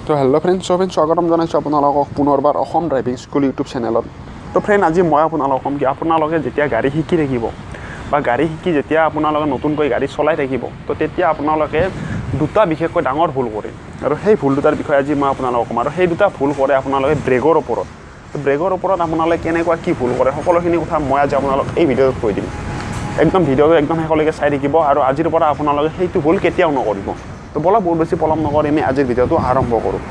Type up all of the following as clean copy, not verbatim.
তো hello' friend, চবেই স্বাগতম জনাইছোঁ আপোনালোকক পুনৰবাৰ অসম ড্ৰাইভিং স্কুল ইউটিউব চেনেলত। তো ফ্ৰেণ্ড, আজি মই আপোনালোকক ক'ম কি আপোনালোকে যেতিয়া গাড়ী শিকি থাকিব বা গাড়ী শিকি যেতিয়া আপোনালোকে নতুনকৈ গাড়ী চলাই থাকিব, তো তেতিয়া আপোনালোকে দুটা বিশেষকৈ ডাঙৰ ভুল কৰে আৰু সেই ভুল দুটাৰ বিষয়ে আজি মই আপোনালোকক ক'ম। আৰু সেই দুটা ভুল কৰে আপোনালোকে ব্ৰেকৰ ওপৰত। তো ব্ৰেকৰ ওপৰত আপোনালোকে কেনেকুৱা কি ভুল কৰে সকলোখিনি কথা মই আজি আপোনালোক এই ভিডিঅ'টোত কৈ দিম। একদম ভিডিঅ'টো একদম শেষলৈকে চাই থাকিব আৰু আজিৰ পৰা আপোনালোকে সেইটো ভুল কেতিয়াও নকৰিব। তো ব'লা, বহুত বেছি পলম নকৰি আমি আজিৰ ভিডিঅ'টো আৰম্ভ কৰোঁ।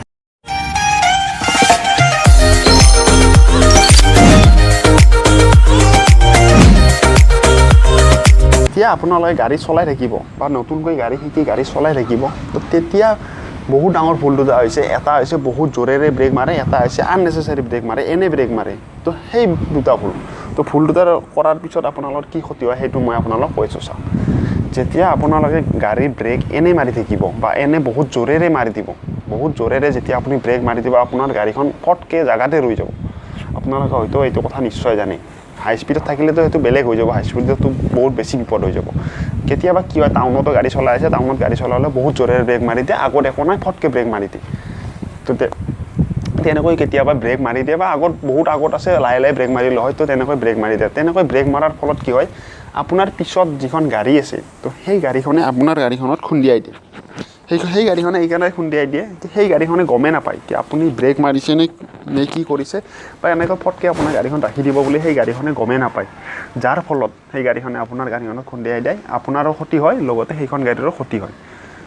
যেতিয়া আপোনালোকে গাড়ী চলাই থাকিব বা নতুনকৈ গাড়ী শিকি গাড়ী চলাই থাকিব, তো তেতিয়া বহুত ডাঙৰ ভুল দুটা হৈছে। এটা হৈছে বহুত জোৰেৰে ব্ৰেক মাৰে, এটা হৈছে আননেচেচাৰী ব্ৰেক মাৰে, এনেই ব্ৰেক মাৰে। তো সেই দুটা ভুল, তো ভুল দুটা কৰাৰ পিছত আপোনালোকৰ কি ক্ষতি হয় সেইটো মই আপোনালোকক কৈছোঁ। চাওক, যেতিয়া আপোনালোকে গাড়ীৰ ব্ৰেক এনেই মাৰি থাকিব বা এনে বহুত জোৰেৰে মাৰি দিব, বহুত জোৰেৰে যেতিয়া আপুনি ব্ৰেক মাৰি দিব, আপোনাৰ গাড়ীখন ফটকৈ জেগাতে ৰৈ যাব। আপোনালোকে হয়তো এইটো কথা নিশ্চয় জানে। হাই স্পীডত থাকিলেতো সেইটো বেলেগ হৈ যাব, হাই স্পীডতো বহুত বেছি বিপদ হৈ যাব। কেতিয়াবা কি হয়, টাউনতো গাড়ী চলাই আছে, টাউনত গাড়ী চলালে বহুত জোৰেৰে ব্ৰেক মাৰি দিয়ে, আগত একো নাই, ফটকৈ ব্ৰেক মাৰি দিয়ে। তো তেনেকৈ কেতিয়াবা ব্ৰেক মাৰি দিয়ে বা আগত বহুত আগত আছে, লাহে লাহে ব্ৰেক মাৰিলে হয়, তো তেনেকৈ ব্ৰেক মাৰি দিয়ে। তেনেকৈ ব্ৰেক মৰাৰ ফলত কি হয়, আপোনাৰ পিছত যিখন গাড়ী আছে, তো সেই গাড়ীখনে আপোনাৰ গাড়ীখনত খুন্দিয়াই দিয়ে। সেই গাড়ীখনে এইকাৰণে খুন্দিয়াই দিয়ে কি সেই গাড়ীখনে গমেই নাপায় কি আপুনি ব্ৰেক মাৰিছে নে কি কৰিছে, বা এনেকৈ ফটকৈ আপোনাৰ গাড়ীখন ৰাখি দিব বুলি সেই গাড়ীখনে গমেই নাপায়। যাৰ ফলত সেই গাড়ীখনে আপোনাৰ গাড়ীখনত খুন্দিয়াই দিয়ে, আপোনাৰো ক্ষতি হয়, লগতে সেইখন গাড়ীৰো ক্ষতি হয়।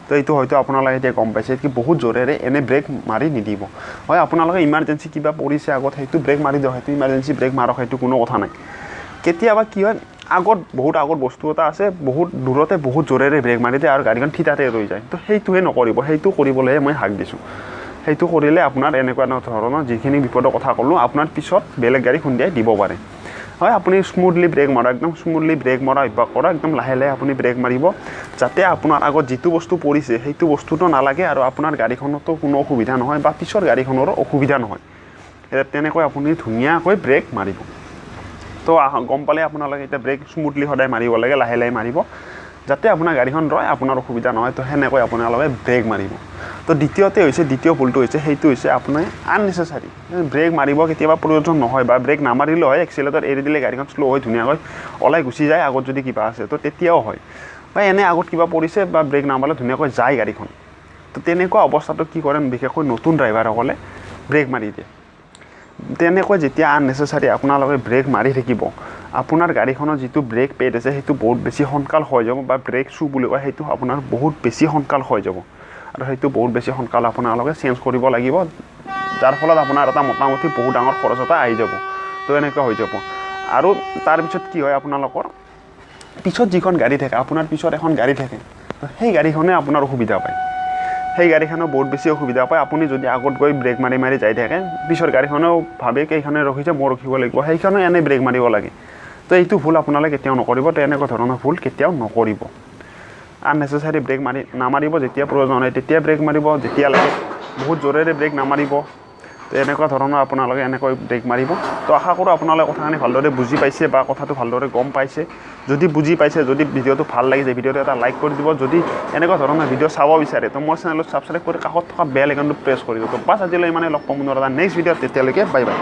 তো এইটো হয়তো আপোনালোকে এতিয়া গম পাইছে কি বহুত জোৰেৰে এনে ব্ৰেক মাৰি নিদিব। হয়, আপোনালোকে ইমাৰ্জেঞ্চি কিবা পৰিছে আগত, সেইটো ব্ৰেক মাৰি দিয়ক, সেইটো ইমাৰ্জেঞ্চি ব্ৰেক মাৰক, সেইটো কোনো কথা নাই। কেতিয়াবা কি হয়, আগত বহুত আগত বস্তু এটা আছে, বহুত দূৰতে বহুত জোৰেৰে ব্ৰেক মাৰি দিয়ে আৰু গাড়ীখন থিতাতে ৰৈ যায়। তো সেইটোহে নকৰিব, সেইটো কৰিবলৈহে মই হাক দিছোঁ। সেইটো কৰিলে আপোনাৰ এনেকুৱা ধৰণৰ যিখিনি বিপদৰ কথা ক'লোঁ, আপোনাৰ পিছত বেলেগ গাড়ী খুন্দিয়াই দিব পাৰে। হয়, আপুনি স্মুথলি ব্ৰেক মাৰা, একদম স্মুথলি ব্ৰেক মৰা অভ্যাস কৰা, একদম লাহে লাহে আপুনি ব্ৰেক মাৰিব, যাতে আপোনাৰ আগত যিটো বস্তু পৰিছে সেইটো বস্তুটো নালাগে আৰু আপোনাৰ গাড়ীখনতো কোনো অসুবিধা নহয় বা পিছৰ গাড়ীখনৰো অসুবিধা নহয়। তেনেকৈ আপুনি ধুনীয়াকৈ ব্ৰেক মাৰিব। তো গম পালে আপোনালোকে এতিয়া ব্ৰেক স্মুথলি সদায় মাৰিব লাগে, লাহে লাহে মাৰিব, যাতে আপোনাৰ গাড়ীখন ৰয়, আপোনাৰ অসুবিধা নহয়। তো সেনেকৈ আপোনালোকে ব্ৰেক মাৰিব। তো দ্বিতীয়তে হৈছে, দ্বিতীয় ভুলটো হৈছে, সেইটো হৈছে আপোনাৰ আননেচেচাৰী ব্ৰেক মাৰিব কেতিয়াবা প্ৰয়োজন নহয় বা ব্ৰেক নামাৰিলেও হয়, এক্সিলেটৰ এৰি দিলে গাড়ীখন শ্ল' হৈ ধুনীয়াকৈ ওলাই গুচি যায় আগত যদি কিবা আছে, তো তেতিয়াও হয়। বা এনে আগত কিবা পৰিছে বা ব্ৰেক নামাৰিলে ধুনীয়াকৈ যায় গাড়ীখন। তো তেনেকুৱা অৱস্থাটো কি কৰে, বিশেষকৈ নতুন ড্ৰাইভাৰসকলে ব্ৰেক মাৰি দিয়ে। তেনেকৈ যেতিয়া আননেচেচাৰী আপোনালোকে ব্ৰেক মাৰি থাকিব, আপোনাৰ গাড়ীখনৰ যিটো ব্ৰেক পেড আছে সেইটো বহুত বেছি সোনকাল হৈ যাব, বা ব্ৰেক শ্বু বুলি কয়, সেইটো আপোনাৰ বহুত বেছি সোনকাল হৈ যাব আৰু সেইটো বহুত বেছি সোনকাল আপোনালোকে চেঞ্জ কৰিব লাগিব, যাৰ ফলত আপোনাৰ এটা মোটামুটি বহুত ডাঙৰ খৰচ এটা আহি যাব। তো এনেকুৱা হৈ যাব। আৰু তাৰপিছত কি হয়, আপোনালোকৰ পিছত যিখন গাড়ী থাকে, আপোনাৰ পিছত এখন গাড়ী থাকে, তো সেই গাড়ীখনে আপোনাৰ অসুবিধা পায়, সেই গাড়ীখনেও বহুত বেছি অসুবিধা পায়। আপুনি যদি আগত গৈ ব্ৰেক মাৰি মাৰি যাই থাকে, পিছৰ গাড়ীখনেও ভাবে কেইখনে ৰখিছে, মই ৰখিব লাগিব, সেইখনে এনেই ব্ৰেক মাৰিব লাগে। তো এইটো ভুল আপোনালোকে কেতিয়াও নকৰিব। তো এনেকুৱা ধৰণৰ ভুল কেতিয়াও নকৰিব। আননেচেচাৰী ব্ৰেক মাৰি নামাৰিব, যেতিয়া প্ৰয়োজন হয় তেতিয়া ব্ৰেক মাৰিব, যেতিয়া লাগে বহুত জোৰেৰে ব্ৰেক নামাৰিব। তো এনেকুৱা ধৰণৰ আপোনালোকে এনেকৈ ব্ৰেক মাৰিব। তো আশা কৰোঁ আপোনালোকে কথাখিনি ভালদৰে বুজি পাইছে বা কথাটো ভালদৰে গম পাইছে। যদি বুজি পাইছে, যদি ভিডিঅ'টো ভাল লাগিছে, ভিডিঅ'টো এটা লাইক কৰি দিব। যদি এনেকুৱা ধৰণৰ ভিডিঅ' চাব বিচাৰে, তো মোৰ চেনেলত ছাবস্ক্ৰাইব কৰি কাষত থকা বেল আইকনটো প্ৰেছ কৰি দিব। তো বাছ, আজিলৈ ইমানে, লগ পাম পুনৰ এটা নেক্সট ভিডিঅ'ত। তেতিয়ালৈকে বাই বাই।